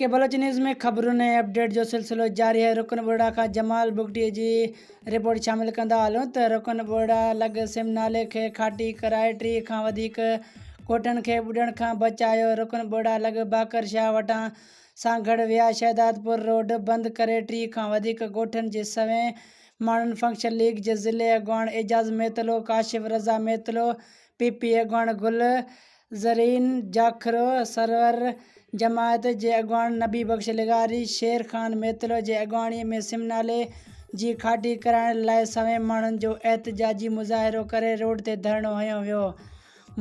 ڪي Baloch news ۾ خبرن ۽ update جو سلسلو جاري آهي رڪن ٻرڙا کان جمال بگٽي جي رپورٽ شامل ڪندا هلون ته رڪن ٻرڙا لڳ سم نالي کي کاٽي ڪرائي 30 کان وڌيڪ ڳوٺن کي ٻڏڻ کان بچايو رڪن ٻرڙا لڳ باقر شاهه وٽان سانگهڙ ويا شهدادپور روڊ بند ڪري 30 کان وڌيڪ ڳوٺن جي سوين ماڻهن فنڪشن ليگ جي ضلعي اڳواڻ اعجاز ميتلو ڪاشف رضا ميتلو پي پي اڳواڻ گل زرين جاکرو، سرور جماعت جي اڳواڻ نبي بخش لغاري، شير خان ميتلو جي اڳواڻي ۾ سم نالي جي کاٽي ڪرائڻ لاء سوين ماڻهن جو احتجاجي مظاهرو ڪري روڊ تي ڌرڻو هنيو ويو.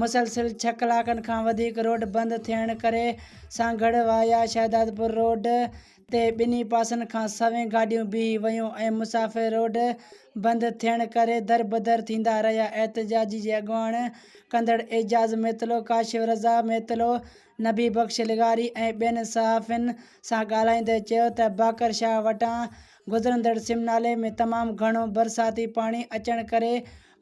مسلسل ڇهه ڪلاڪن کان وڌيڪ روڊ بند ٿيڻ ڪري سانگهڙ وايا شهدادپور روڊ تي ٻنهي پاسن کان سوين گاڏيون بيهي ويون ۽ مسافر روڊ بند ٿيڻ ڪري دربدر ٿيندا رهيا. احتجاجي جي اڳواڻ ڪندڙ اعجاز ميتلو، ڪاشف رضا ميتلو، نبي بخش لغاري ۽ ٻين صحافين سان ڳالهائيندي چيو ته باقر شاهه وٽان گذرندڙ سم نالي ۾ تمام گهڻو برساتي پاڻي اچڻ ڪري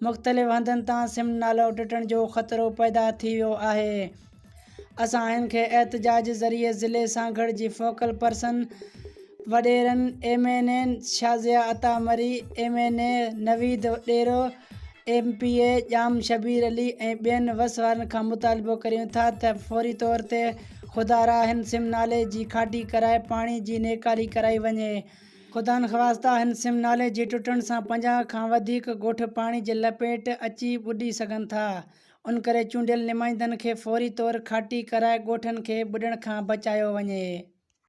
مختلف هنڌن تان سم نالو ٽٽڻ جو خطرو پيدا ٿي ويو آهي. اسان هن کي احتجاج ذريعي ضلعي سانگهڙ جي فوڪل پرسن وڏيرن M N A Shazia Ata Marri, M N A Naveed Dero, M P A Jam Shabbir Ali ۽ ٻين وس وارن کان مطالبو ڪريون ٿا ته فوري طور تي خدارا هن سم نالي جي کاٽي ڪرائي پاڻي جي نيڪالي ڪرائي وڃي. خدانخواسته هن سم نالي جي ٽٽڻ سان 50 کان وڌيڪ ڳوٺ پاڻي جي لپيٽ اچي ٻڏي سگهن ٿا، ان ڪري چونڊيل نمائندن کي فوري طور کاٽي ڪرائي ڳوٺن کي ٻڏڻ کان بچايو وڃي.